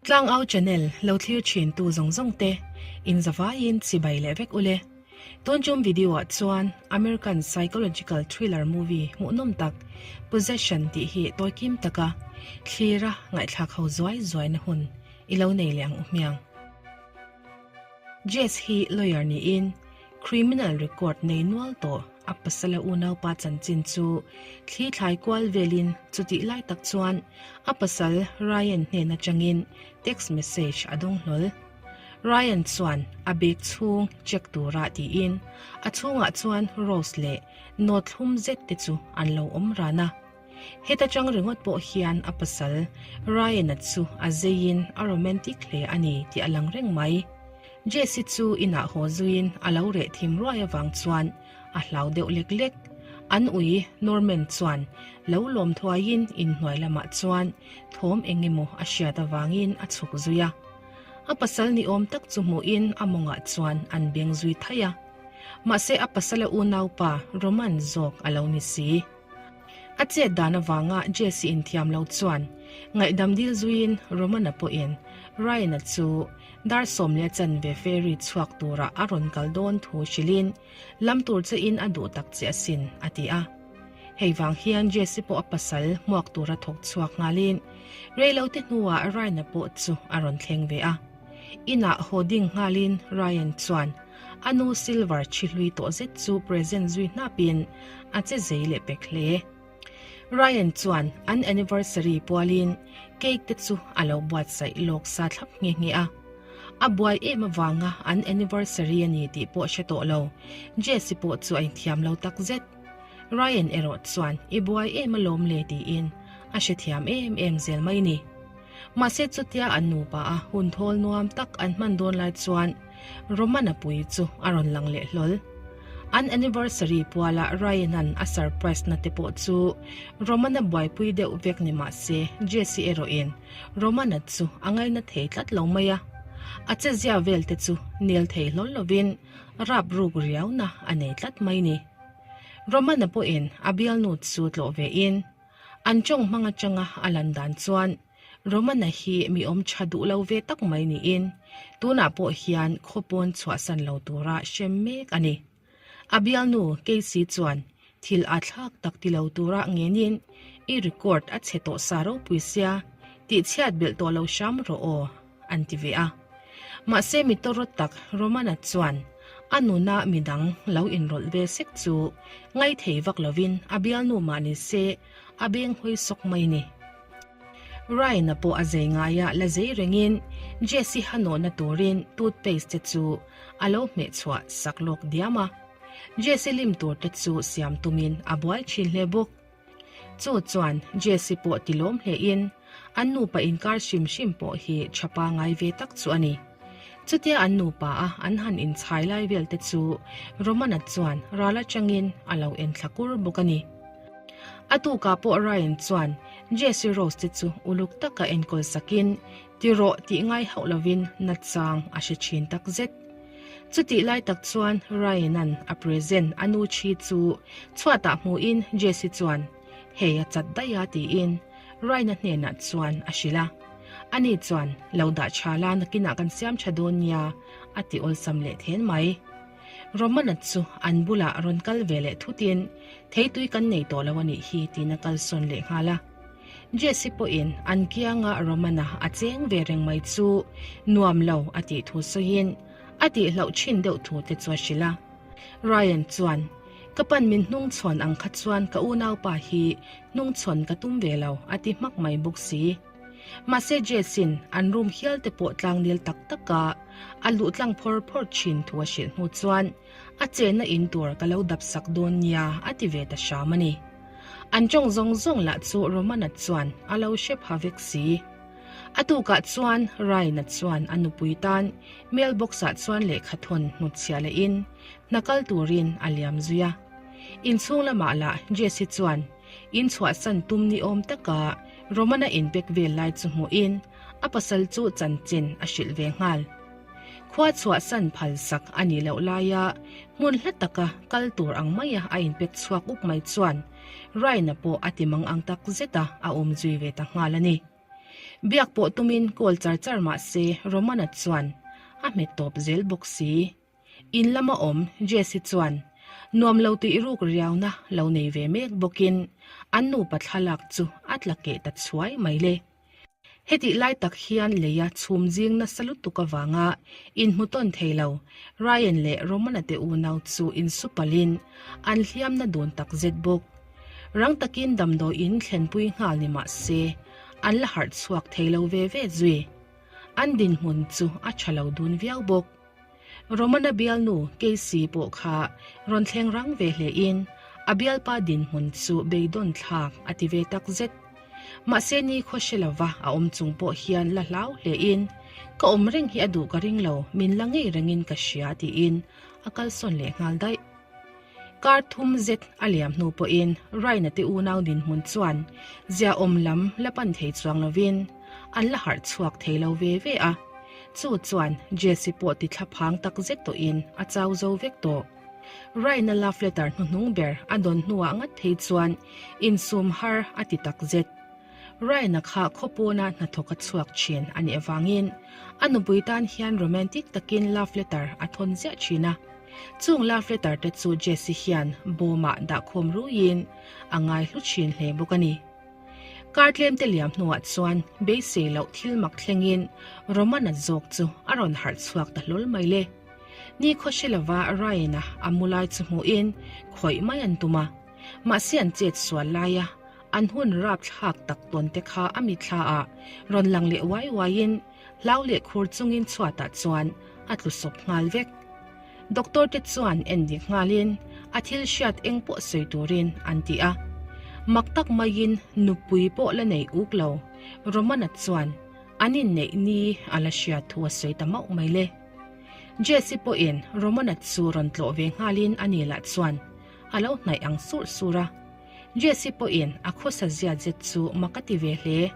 Tlangau channel lo thlir thin tu zawng zawng te in zavaiin chibai leh vek ule. Tun tum video ah chuan American psychological thriller movie hmuhnawm tak Possession tih hi tawikim taka thlira ngaihthlak ho zuai zuai na hun i lo nei leh ang u hmiang. Jess hi lawyer niin criminal record nei nual tawh a pasala unaupa chanchin chu thli thlai kual velin chutih lai tak chuan a pasal Ryan hnen atangin text message a dawng hlawl. Ryan chuan a bag chhung check tura tiin a chhungah chuan rose leh note thlum zet te chu an lo awm ran a. Heta chang ringawt pawh hian a pasal Ryan-a chu a zeiin a romantic hle a ni tih a lang reng mai. Jess-i chu inah haw zuiin a lo reh thim ruai avang chuan a hlau deuh lek lek. An ui Norman chuan lo lawm thuaiin inhnuai lamah chuan thawm eng emaw a hriat avangin a chhuk zui a. A pasal ni awm tak chu hmuhin a mawngah chuan an beng zui thaih a. Mahse a pasala unaupa Roman zawk a lo ni si. A chet dan avanga Jesse inthiam lo chuan ngaihdam dil zuiin Romana pawhin Ryan-a chu dar 10 leh chanve ferry chhuak tura a rawn kal dawn thu hrilhin lam tur chein a duh tak che asin a ti a. Hei vang hian Jesse pawh a pasal hmuak tura thawk chhuak nghalin reilote hnuah Ryan-a pawh chu a rawn thleng ve a. Inah haw ding nghalin Ryan chuan a nu silver thi hlui tawh zet chu present zui hnapin a che zei leh pek hle. Ryan chuan an anniversary pualin cake te chu a lo buatsaih lawk sa thlap nghe nghe a. A buai em avanga an anniversary a ni tih pawh hre tawh lo, Jesse pawh chu a inthiam lo tak zet. Ryan erawh chuan i buai em alawm le tiin a hrethiam em em zel mai ni. Mahse chutia an nupa a hun thawl nuam tak an hman dawn lai chuan Romana pui chu a rawn lang leh hlawl. An anniversary puala Ryan-a'n a surprise na te pawh chu Romana buaipui deuh vek ni mahse Jesse erawhin Romana chu a ngaina thei tlat lo mai a. A chezia vel te chu nel thei hlawl lovin rap ruk riauna a nei tlat mai ni. Romana pawhin a bialnu chu tlawh vein An tawng hmang atanga a lan dan chuan Romana hi mi awm tha duh lo ve tak mai niin tunah pawh hian khawpawn chhuahsan lo tura hrem mek a ni. A bialnu Casey chuan thil a thlak tak ti lo tura ngenin i record a chhe tawh sa ropui sia tihchhiat belh tawh lo hram rawh aw an ti ve a. Mahse mi tawrawt tak Romana chuan a nuna midang lo inrawlh ve sek chu ngaithei vak lovin a bialnu mah ni se a beng hawi sawk mai ni. Ryan-a pawh a zei ngaia la zei rengin Jesse hanawhna turin toothpaste te chu a lo hmeh chhuah sak lawk diam a. Jesse lim tur te chu siam tumin a buai thin hle bawk. Chu chuan Jesse pawh ti lawm hle in an nupa inkar hrim hrim pawh hi tha pangai ve tak chu a ni. Chutia an nupa a an han inchhai lai vel te chu Romana chuan ral atangin a lo en thla kur bawk a ni. A tukah pawh Ryan chuan Jesse Rose te chu uluk taka enkawl sakin ti rawh tih ngai hauh lovin nachang a hre thin tak zet. Chutih lai tak chuan Ryan-a'n a present a nu thi chu chhuatah hmuhin Jesse chuan, Hei a chat daih a tiin Ryan-a hnenah chuan a hrilh a. Ani chuan, Lo dah tha la nakinah kan siam tha dawn nia a ti awlsam leh then mai. Romana chu an bulah rawn kal ve leh thutin, Theitui kan nei tawh lo a nih hi tiin a kalsawn leh nghal a. Jesse pawhin an kianga Romana a cheng ve reng mai chu nuam lo a tih thu sawiin a tihloh thin deuh thu te chu a hrilh a. Ryan chuan, Ka pan min hnungchhawn ang kha chuan ka unaupa hi hnungchhawn ka tum ve lo a ti hmak mai bawk si. Mahse Jess-in an room hial te pawh tlangnel tak taka a luh tlang phawr phawr thin thu a hrilh hnu chuan a chenna in tur ka lo dap sak dawn nia a ti ve ta hram a ni. An tawng zawng zawng lah chu Romana chuan a lo hre pha vek si. A tukah chuan Ryan-a chuan a nupui tan mailbox-ah chuan lehkha thawn hnutchhiah lehin hna kal turin a liam zui a. Inchhung lamah lah Jesse chuan in chhuahsan tum ni awm taka Romana inpek vel lai chu hmuhin a pasal chu chanchin a hrilh ve nghal. Khua chhuahsan phal sak a nih loh laia hmun hla taka kal tur ang maia a inpek chhuak up mai chuan Ryan-a pawh a ti mang ang tak zet a, a awm zui ve ta nghal a ni. Biak pawh tumin call char char mah se Romana chuan a hmet tawp zel bawk si. In lama awm Jesse chuan nuam lo tih ruk riauna lo nei ve mek bawkin an nupa thlalak chu a tla keh ta chhuai mai le. Hetih lai tak hian leia chhum zing nasa lutuk avanga inhmu tawn thei lo Ryan leh Romana te unau chu insupalin an hliamna dun tak zet bawk. Rang takin damdawiin thlenpui nghal ni mah se an la harh chhuak thei lo ve ve zui. An dinhmun chu a tha lo dun viau bawk. Romana bialnu Casey pawh kha rawn thleng rang ve hlein a bialpa dinhmun chu beidawn thlak a ti ve tak zet. Mahse ni khaw hre lova a awm chung pawh hian la hlau hlein ka awm reng hi a duh ka ring lo, min la ngei rengin ka hria tiin a kalsawn leh nghal daih. Kar thum zet a liam hnu pawhin Raina te unau dinhmun chuan ziaawm lam la pan thei chuang lovin an la harh chhuak thei lo ve ve a, chu chuan Jesse pawh ti thlaphang tak zet tawhin a chau zo vek tawh. Raina love letter hnuhnung ber a dawn hnuah ngat phei chuan insum har a ti tak zet. Ryan-a kha khawpawna hnathawk a chhuak thin a nih avangin a nupui tan hian romantic takin love letter a thawn ziah thin a. Chung love letter te chu Jesse hian bawmah dahkhawm ruiin a ngaihlu thin hle bawk a ni. Kar tlem te liam hnuah chuan beisei loh thil mak thlengin Roman-a zawk chu a rawn harh chhuak ta hlawl mai le. Ni khaw hre lova Ryan-a a mu lai chu hmuhin khawih mai an tum a. Mahse an chet sual laia An hun rapthlak tak tawn te kha a mitthla ah rawn lang leh uai uai in hlau leh khur chungin chhuatah chuan a tlu sawp nghal vek. Doctor te chuan en dik nghal in a thil hriat eng pawh sawi turin an ti a. Mak tak maiin nupui pawh la nei uk lo Romana chuan an inneih ni a la hriat thu a sawi ta mauh mai le. Jesse pawhin Romana chu rawn tlawh ve nghalin a ni lah chuan a lo hnaih ang surh surh a. Jesse pawhin a khawsa zia zet chu mak a ti ve hle.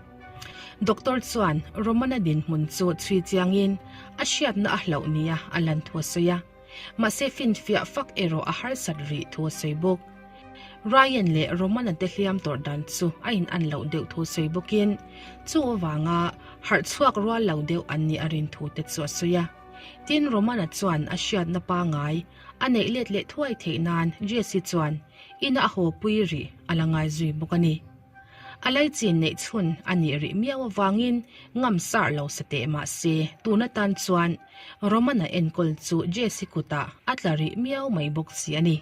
Doctor chuan Romana dinhmun chu chhui chiangin a hriatna a hlauh nia a lan thu a sawi a, mahse finfiah fak erawh a harsat rih thu a sawi bawk. Ryan leh Romana te hliam tawrh dan chu a in an loh deuh thu sawi bawkin chu avanga harh chhuak rual lo deuh an nih a rin thu te chu a sawi a. Tin, Romana chuan a hriatna pangai a neih let leh thuai theih nan Jesse chuan Ina a haw pui rih a la ngai zui bawk a ni. A laichin neih chhun a nih rih miau avangin ngam sar lo sa teh mah se tun atan chuan Roman-a enkawl chu Jesse kutah a tla rih miau mai bawk si a ni.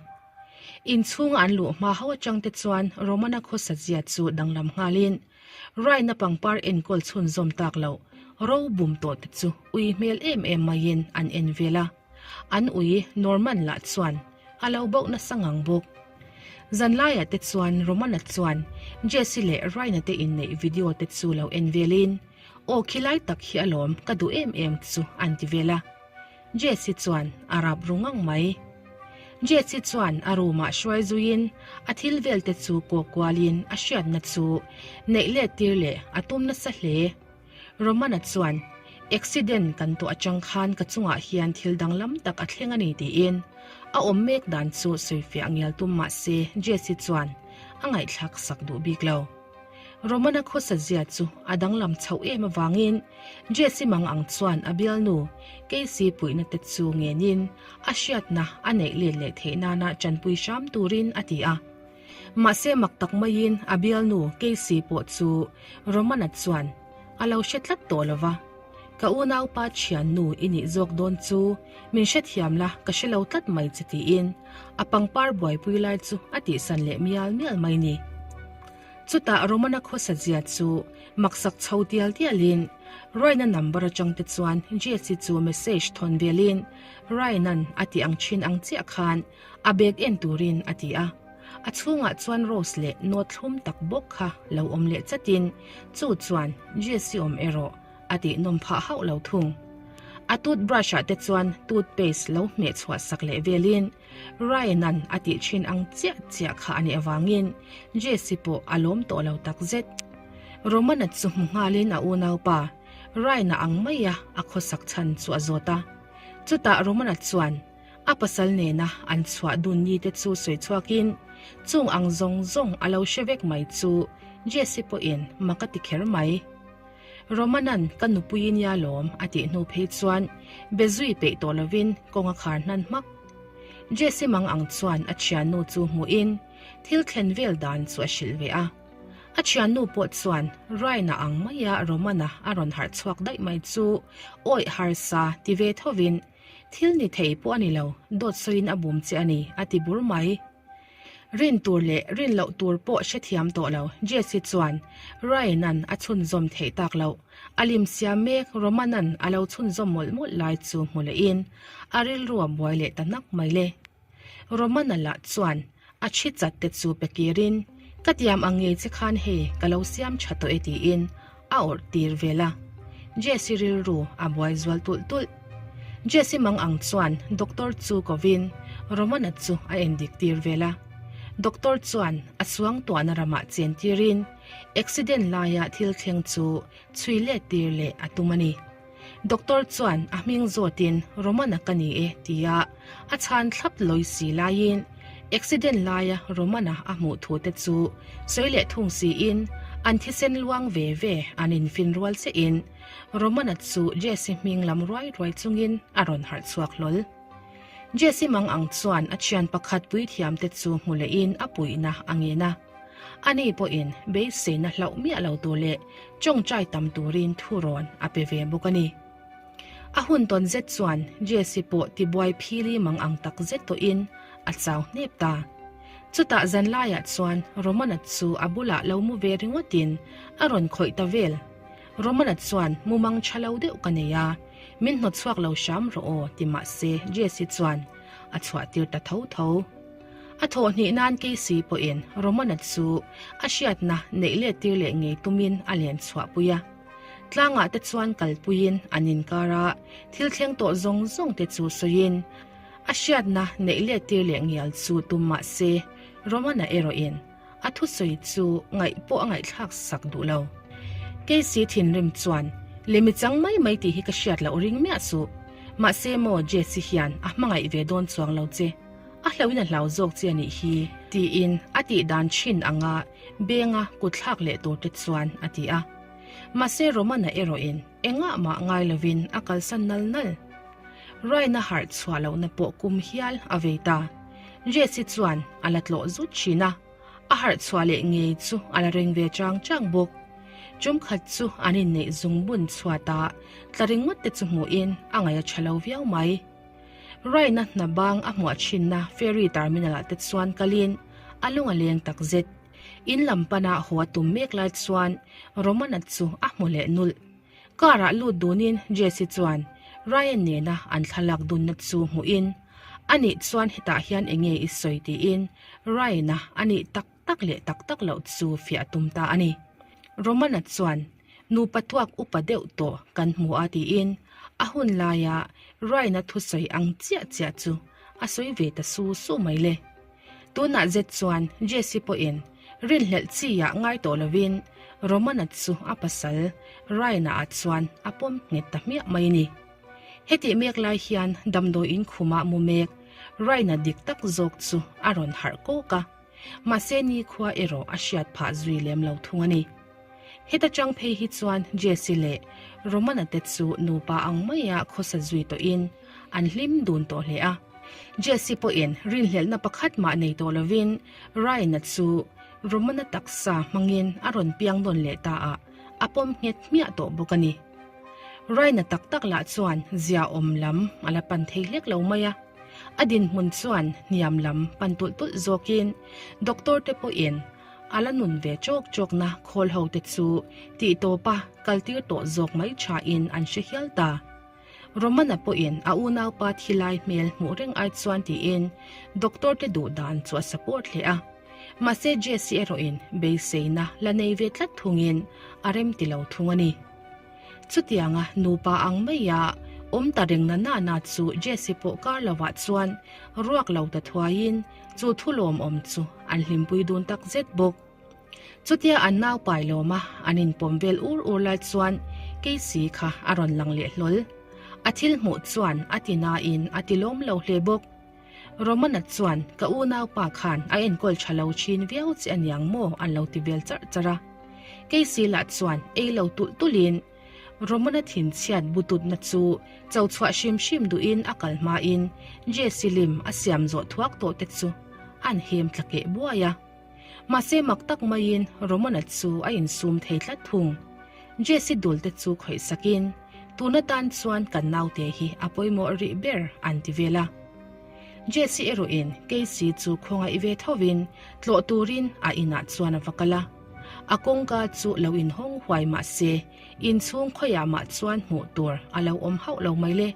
Inchhunga an luh hma ho atang te chuan Roman-a khawsa zia chu danglam nghalin Ryan-a pangpar enkawl chhunzawm tak loh ro bum tawh te chu ui hmel em em maiin an en vel a. An ui Norman lah chuan a lo bauh nasa ngang bawk. Zanlaiah te chuan Romana chuan Jesse leh Ryan-a te inneih video te chu lo en velin, Aw khilai tak hi alawm ka duh em em chu an ti vel a. Jesse chuan a rap ru ngang mai. Jesse chuan a room-ah hruai zuiin a thil vel te chu kawk kualin a hriatna chu neih let tir leh a tum nasa hle. Romana chuan, Accident kan tawh atang khan ka chungah hian thil danglam tak a thleng a ni tiin a awm mek dan chu sawifiah ngial tum mah se Jesse chuan a ngaihthlak sak duh bik lo. Romana khawsa zia chu a danglam chhoh em avangin Jesse mang ang chuan a bialnu Casey puihna te chu ngenin a hriatna a neih let leh theih nana tanpui hram turin a ti a. Mahse mak tak maiin a bialnu Casey pawh chu Romana chuan a lo hre tlat tawh lo va, Ka unaupa thiannu i nih zawk dawn chu min hrethiam la ka hre lo tlat mai che tiin a pangpar buaipui lai chu a tihsan leh mial mial mai ni. Chutah Romana khawsa zia chu maksak chho tial tialin Ryan-a number atang te chuan Jesse chu message thawn velin Ryan-a'n a tih ang thin ang chiah khan A bag en turin a ti a, a chhungah chuan rose leh note thlum tak bawk kha lo awm leh chatin chu chuan Jesse awm erawh a tih nawm phah hauh lo thung. A toothbrush ah te chuan toothpaste lo hmeh chhuah sak leh velin Ryan-a'n a tih thin ang chiah chiah kha a nih avangin Jesse pawh a lawm tawh lo takzet. Roman-a chu hmu nghalin a unaupa Ryan-a ang maia a khawsak chhan chu a zawt a. Chutah Roman-a chuan A pasal nena an chhuah dun ni te chu sawi chhuakin chung ang zawng zawng a lo hre vek mai chu Jesse pawhin mak a ti kher mai. Romanan ka nupui nia lawm a tih hnu phei chuan be zui peih tawh lovin kawng a khar hnan hmak. Jesse mang ang chuan a thiannu chu hmuhin thil thlen vel dan chu a hrilh ve a. A thiannu pawh chuan Ryan-a ang maia Romana a rawn harh chhuak daih mai chu awih harsa ti ve thovin thil ni thei pawh a ni lo, dawt sawiin a bum che a ni a ti bur mai. Rin tur leh rin loh tur pawh hrethiam tawh lo Jesse chuan Ryan-a'n a chhunzawm theih tak loh. A lim siam mek Roman-a'n a lo chhunzawm mawlh mawlh lai chu hmu lehin a rilru a buai leh ta nak mai le. Roman-a lah chuan a thi chat te chu pe kirin, Ka tiam ang ngei che khan hei ka lo siam tha tawh e tiin a awrh tir vel a. Jesse rilru a buai zual tulh tulh. Jesse mang ang chuan doctor chu kovin Romana chu a endik tir vel a. Doctor chuan a suangtuahna ramah chen tirin accident laia thil thleng chu chhui let tir leh a tum a ni. Doctor chuan a hming zawtin Romana ka ni e tia a chhan thlap lawi si laiin accident laia Romana a hmuh thu te chu sawi leh thung siin an thisen luang ve ve an infin rual chiahin Romana chu Jesse hming lam ruai ruai chungin a rawn harh chhuak hlawl. Jesse mang ang chuan a thian pakhat puithiam te chu hmu lehin a puihna a ngen a. Ani pawhin beiseina hlauh miah lo tur leh tawngtai tam turin thurawn a pe ve bawk a ni. A hun tawn zet chuan Jesse pawh tibuai phili mang ang tak zet tawhin a chau hnep ta. Chutah zanlaiah chuan Romana chu a bulah lo mu ve ringawtin a rawn khawih ta vel. Romana chuan mumang tha lo deuh ka nei a, min hnawt chhuak lo hram rawh aw ti mah se Jesse chuan a chhuah tir ta tho tho. A thawh hnih nan Casey pawhin Romana chu a hriatna neih let tir leh ngei tumin a len chhuah pui a. Tlangah te chuan kalpuiin an inkar a, thil thleng tawh zawng zawng te chu sawiin a hriatna neih let tir leh ngial chu tum mah se Romana erawhin A thusawi chu ngaih pawh a ngaihthlak sak duh lo. Casey thinrim chuan, Lemi chang mai mai tih hi ka hriat loh ring miah suh. Mahse maw Jesse hian a hmangaih ve dawn chuang lo che. A hlauhin a hlau zawk che a nih hi, tiin a tih dan thin anga benga kutthlak leh tur te chuan a ti a. Mahse Romana erawhin engah mah ngai lovin a kalsan nal nal. Ryan-a harh chhuah lohna pawh kum hial a vei ta. Jesse chuan a la tlawh zut thin a, a harh chhuah leh ngei chu a la reng ve chang chang bawk. Tum khat chu an inneih zungbun chhuat a, tla ringawt te chu hmuhin a ngaih a tha lo viau mai. Ryan-a hna bang a hmuah thinna ferry terminal ah te chuan kalin a lung a leng tak zet. In lam pana haw a tum mek lai chuan Romana chu a hmu leh nulh. Car ah lut dunin Jesse chuan Ryan nena an thlalak dunna chu hmuhin, Anih chuan hetah hian enge i sawi tiin Ryan-a anih tak tak leh tak tak loh chu fiah a tum ta a ni. Romana chuan nupa tuak upa deuh tawh kan hmu a tiin a hun laia Ryan-a thusawi ang chiah chiah chu a sawi ve ta su su mai le. Tunah zet chuan Jesse pawhin rinhlelh chi ah ngai tawh lovin Romana chu a pasal Ryan-a ah chuan a pawm nghet ta hmiah mai a ni. Hetih mek lai hian damdawi in khumah mu mek Ryan-a dik tak zawk chu a rawn harh kawk a, mahse nikhua erawh a hriat phah zui lem lo thung a ni. Heta chang phei hi chuan Jesse leh Romana te chu nupa ang maia khawsa zui tawhin an hlim dun tawh hle a. Jesse pawhin rinhlelhna pakhat mah nei tawh lovin Ryan-a chu Romana taksa hmangin a rawn piang nawn leh ta a, a pawm nghet hmiah tawh bawk a ni. Ryan-a tak tak lah chuan ziaawm lam a la pan thei hlek lo mai a, a dinhmun chuan hniam lam pan tulh tulh zawkin doctor te pawhin A la nun ve chawk chawkna khawl ho te chu tih tawpa kal tir tawh zawk mai tha in an hre hial ta. Romana pawhin a unaupa thi lai hmel hmuh reng ai chuan tiin doctor te duh dan chu a support hle a. Mahse Jesse erawhin beiseina la nei ve tlat thungin a rem ti lo thung a ni. Chutianga nupa ang maia awm ta reng na na na chu Jesse pawh kar lovah chuan ruak lo ta thuaiin Chu thu lawmawm chu an hlimpui dun tak zet bawk. Chutia an nau pai lawma an inpawm vel ur ur lai chuan Casey kha a rawn lang leh hlawl. A thil hmuh chuan a ti nain a ti lawm lo hle bawk. Romana chuan ka unaupa khan a enkawl tha lo thin viau che aniang maw an lo ti vel charh charh a. Casey lah chuan ei lo tulh tulhin. Romana thinchhiat bututna chu cho chhuah hrim hrim duhin a kal hmain Jesse lim a siam zawh thuak tawh te chu an hem tla keh buai a. Mahse mak tak maiin Romana chu a insum thei tlat thung. Jesse dul te chu khawih sakin, Tun atan chuan kan naute hi a pawimawh rih ber an ti vel a. Jesse erawhin Casey chu khawngaih ve thovin tlawh turin a inah chuan a va kal a. A kawngka chu lo inhawng huai mah se, inchhung khawiah mah chuan hmuh tur a lo awm hauh lo mai le.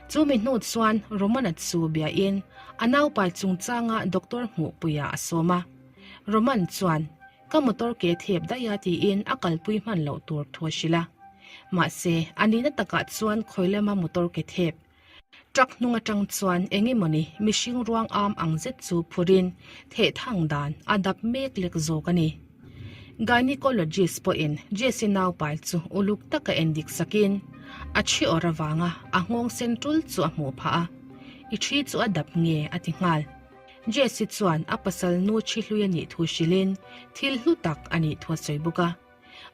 Chu mi hnu chuan Romana chu biain a naupai chungchanga doctor hmuhpuiah a sawm a. Roman chuan, Ka motor ke thep daih a tiin a kalpui hman loh tur thu a hrilh a. Mahse, a nihna takah chuan khawi lama motor ke thep Truck hnung atang chuan eng emawni mihring ruang am ang zet chu phurin theh thang dan a dap mek lek zawk a ni. Gynecologist pawhin Jesse naupai chu uluk taka en dik sakin a thi awr avanga a nghawng sen tul chu a hmuh phah a, I thi chu a dap nge a ti nghal. Jesse chuan a pasal nu thi hlui a nih thu hrilhin thil hlu tak a nih thu a sawi bawk a.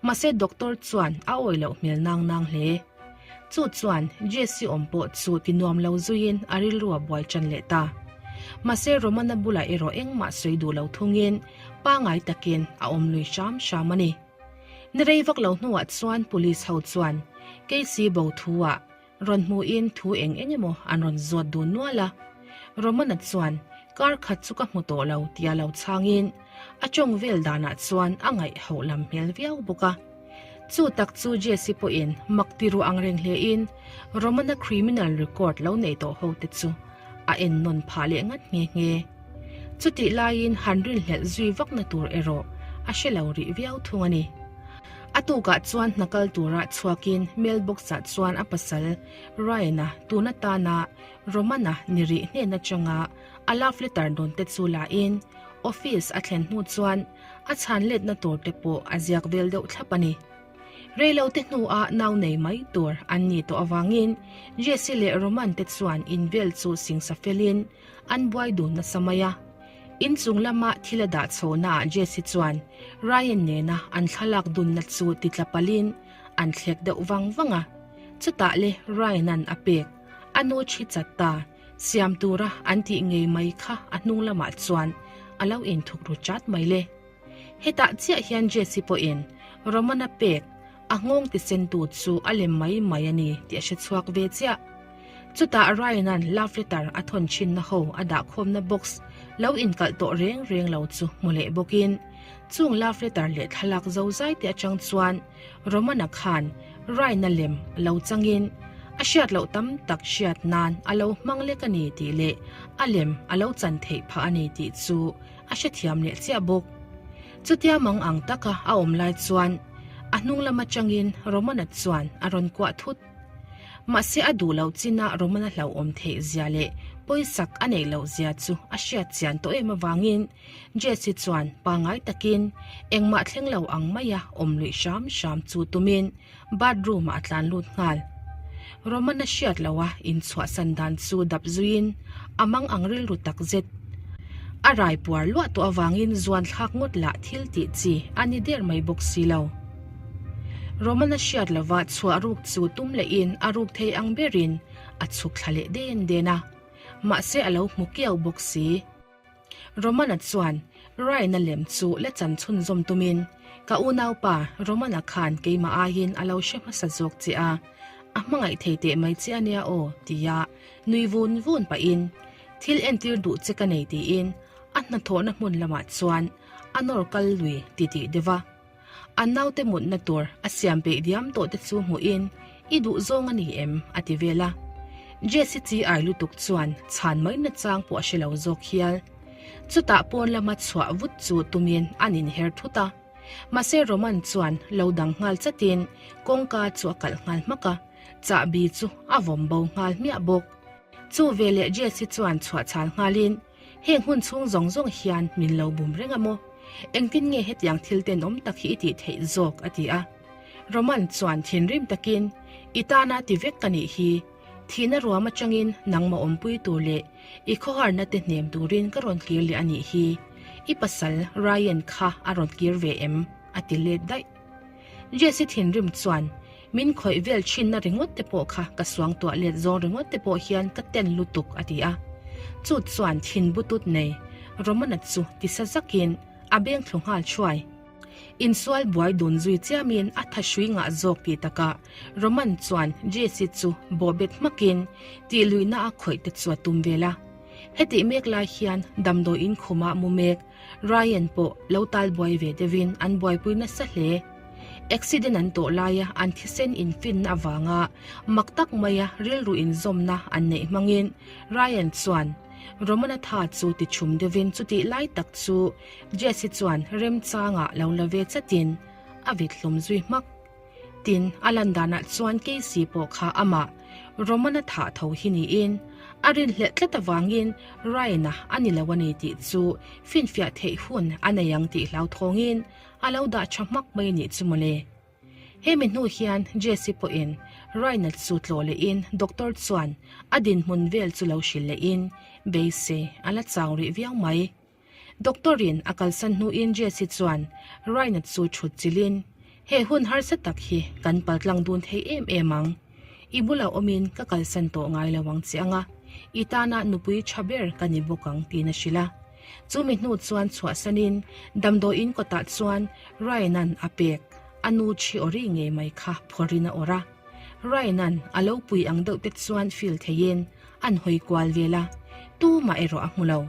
Mahse doctor chuan a awih loh hmel nang nang hle. Chu chuan Jesse awm pawh chu ti nuam lo zuiin a rilru a buai tan leh ta. Mahse Romana bulah erawh engmah sawi duh lo thungin pangai takin a awm lui hram hram a ni. Ni rei vak lo hnuah chuan police ho chuan Casey bo thu ah Rawn hmuhin thu eng eng emaw an rawn zawt dun nual a. Romana chuan, Kar khat chu ka hmu tawh lo tia lo chhangin a tawng vel danah chuan a ngaih hauh lam hmel viau bawk a. Chu tak chu Jesse pawhin mak ti ru ang reng hlein Romana criminal record lo nei tawh ho te chu a en nawn phah leh ngat nghe nghe. Chutih laiin han rinhlelh zui vakna tur erawh a hre lo rih viau thung a ni. A tukah chuan hna kal tura chhuakin mailbox-ah chuan a pasal Ryan-a tun atana Roman-a ni rih hnen atanga a love letter dawn te chu lahin office a thlen hnu chuan a chhan letna tur te pawh a ziak vel deuh thlap a ni. Reilo te hnuah nau nei mai tur an ni tawh avangin Jesse leh Roman te chuan invel chu singsa felin an buai dun nasa mai a. Inchung lama thil a dah chhohnaah Jesse chuan Ryan nena an thlalak dunna chu titla palhin an thlek deuh vang vang a. Chutah le Ryan-a'n a pek a nu thi chat ta, siam tura an tih ngei mai kha a hnung lamah chuan a lo inthuk ru chat mai le. Hetah chiah hian Jesse pawhin Roman-a pek a nghawng tisentu chu a lem mai mai a ni tih a hre chhuak ve chiah. Chutah Ryan-a'n love letter a thawn thinna ho a dahkhawmna box lo inkalh tawh reng reng lo chu hmu leh bawkin chung love letter leh thlalak zozai te atang chuan Roman-a khan Ryan-a lem lo changin a hriat loh tam tak hriat nan a lo hmang lek a ni tih leh a lem a lo chan theih phah a ni tih chu a hrethiam leh chiah bawk. Chutia mang ang taka a awm lai chuan a hnung lam atangin Romana chuan a rawn kuah thut. Mahse a duh loh chinah Romana hlauhawm theih zia leh pawisak a neih loh zia chu a hriat chian tawh em avangin Jesse chuan pangai takin engmah thleng lo ang maia awm luih hram hram chu tumin bathroom ah a tlan lut nghal. Romana hriat loha inchhuahsan dan chu dap zuiin a mang ang rilru tak zet. A rai puar luah tawh avangin zuan thlak ngawt lah thil tih chi a ni der mai bawk si lo. Romana hriat lova chhuah ruk chu tum lehin a ruk thei ang berin a chhuk thla leh den den a, mahse a lo hmu kiau bawk si. Romana chuan Ryan-a lem chu la chan chhunzawm tumin, Ka unaupa Romana khan keimah aiin a lo hre hmasa zawk che a, a hmangaih thei teh mai che a nia aw, tia nui vun vun pahin, Thil entir duh che ka nei tiin a hnathawhna hmun lamah chuan a nawr kal lui titih deuh a. A naute mutna tur a siam peih diam tawh te chu hmuhin, I duh zawng a ni em? a ti vel a. Jesse chi ai lutuk chuan chhan mai nachang pawh a hre lo zawk hial. Chutah pawn lama chhuah vut chu tumin an inher thut a. Mahse Roman chuan lo dang nghal chatin kawngka chu a kalh nghal hmak a, chahbi chu a vawm bo nghal hmiah bawk. Chu veleh Jesse chuan chhuah chhal nghalin, Heng hun chhung zawng zawng hian min lo bum reng a maw? Engtin nge hetiang thil tenawm tak hi i tih theih zawk? a ti a. Roman chuan thinrim takin, I tana ti vek ka nih hi. Thihna ruam atangin nangmah awmpui tur leh i khawharna te hnem turin ka rawn kir leh a nih hi. I pasal Ryan kha a rawn kir ve em? a ti let daih. Jesse thinrim chuan. Min khawih vel thinna ringawt te pawh kha ka suangtuah let zawng ringawt te pawh hian ka ten lutuk a ti a. Chu chuan thin butut nei Romana chu tisa zakin a beng thlu nghal thuai. Insual buai dun zui chiamin a tha hrui ngah zawk tih takah Roman chuan Jesse chu bawhbet hmakin tih luihna a khawih te chu a tum vel a. Hetih mek lai hian damdawiin khumah mu mek Ryan pawh lo tal buai ve deuhin an buaipui nasa hle. Accident an tawh laia an thisen infinna avanga mak tak maia rilru inzawmna an neih hmangin Ryan chuan Romana tha chu ti chhum deuhin chutih lai tak chu Jesse chuan remchangah lo la ve chatin a vit hlum zui hmak. Tin, a lan danah chuan Casey pawh kha amah Romana thah tho hi niin a rinhlelh tlat avangin Ryan-a a ni lo a ni tih chu finfiah theih hun a nei ang tih hlauthawngin a lo dah tha hmak mai nih chu mawle. Hemi hnu hian Jesse pawhin Ryan-a chu tlawh lehin doctor chuan a dinhmun vel chu lo hrilh lehin beisei a la chau rih viau mai. Doctor-in a kalsan hnuin Jesse chuan Ryan-a chu thut chilhin, He hun harsa tak hi kan paltlang dun thei em em ang. I bulah awmin ka kalsan tawh ngai lo ang che anga, i tana nupui tha ber ka ni bawk ang tiin a hrilh a. Chumi hnu chuan chhuahsanin damdawiin kawtah chuan Ryan-a'n a pek a nu thi awri ngei mai kha phawrhin a awrh a. Ryan-a'n a lo pui ang deuh te chuan feel theiin an hawi kual vel a, tumah erawh a hmu lo.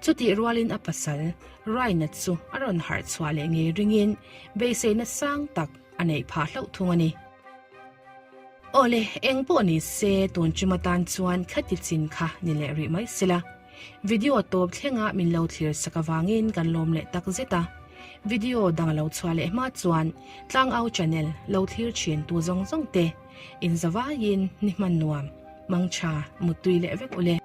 Chutih rualin a pasal, Ryan-a chu a rawn harh chhuah leh ngei ringin beiseina sang tak a neih phah hlauh thung a ni. Awle, eng pawh ni se tun ṭum atan chuan khati chin kha ni leh rih mai sela. Video tawp thlenga min lo thlir sak avangin kan lawm leh tak zet a. Video dang lo chhuah leh hma chuan Tlangau channel lo thlir thin tu zawng zawng te inzavaiin ni hman nuam, mangtha, muttui leh vek ule.